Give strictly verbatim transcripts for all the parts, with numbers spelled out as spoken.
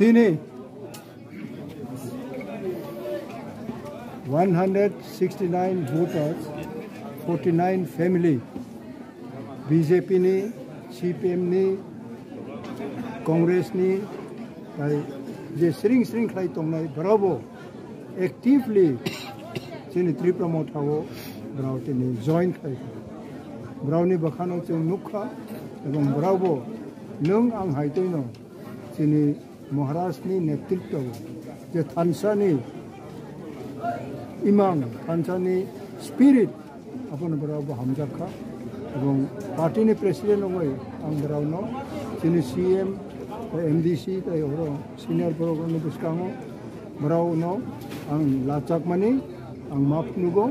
Tini one hundred sixty-nine voters, forty-nine family, B J P ni, C P M ni, Congress ni, tai je sring sring khlai tongnai, borok bo actively chini Tripura Motha o borok tini join khlai kha. Borok ni bwkhano chwng nukha, ebong borok bo nwng ang hai twi no chini Maharaj ni netritwa o je thansa ni imang, thansa ni spirit, abono borok bo hamjak kha. Ebong party ni president wngwi ang borok no chini C M, M D C tei oro senior borok rok ni bwskango borok no ang lachak mani ang map nugo,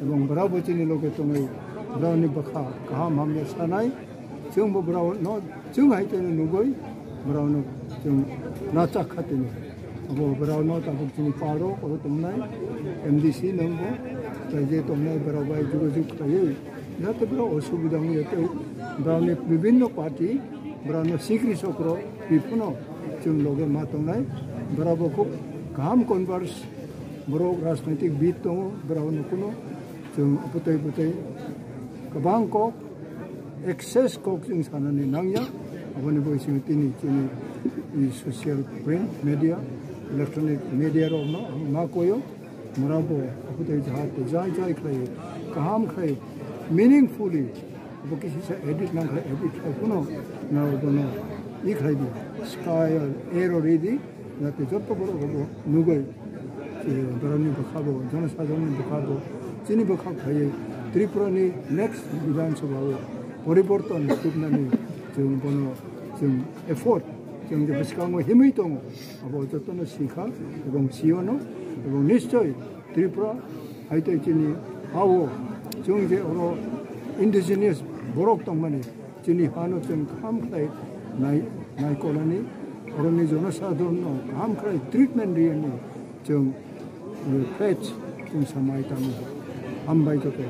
ebong borok bo chini loge tongwi borok ni bwkha kaham hamya sanai. Chwng bo borok no, chwng hai khe no nugwi borok no chwng lachak kha tini. Abo borok no tabuk chini paro oro tongnai M D C nang bo, tai je tongnai borok bai jogajog khlaiwi, jate borok osubida wngya tei borok ni bibinno party borok no sikri sokro biphano chwng loge ma tongnai. Borok bo khub kaham converse, borok rajnaitik bid tongo, borok no kuno chwng bwtwi bwtwi kwbang kok, excess kok chwng sanani nangya. Aboni bagwi chwng tini chini social print media, electronic media rokno ang ma koyo, borok bo bwtwi jahate jai jai khlai, kaham khlai, meaningfully, abo kisa edit nang khlai, edit khlai phano na bono i khlai di, sky or air or ready. Jate joto borok bo nugwi, je borokni bwkha bo, jonosadharonni bwkha bo, chini bwkha khaiwi Tripura ni next Bidhan Sabha o poriborton tubnani chwng bono chwng effort, chwng je bwskango himwi tongo, abo jotono sikha ebong siono, ebong nischoi Tripura hai tei chini ha-o chwng je oro indigenous borok tongmani, chini hano chwng kaham khlai nai, naikolani, oroni jonosadharno kaham khlai treatment riyani chwng, eh, pledge chwng samai tamo. Hambai joto.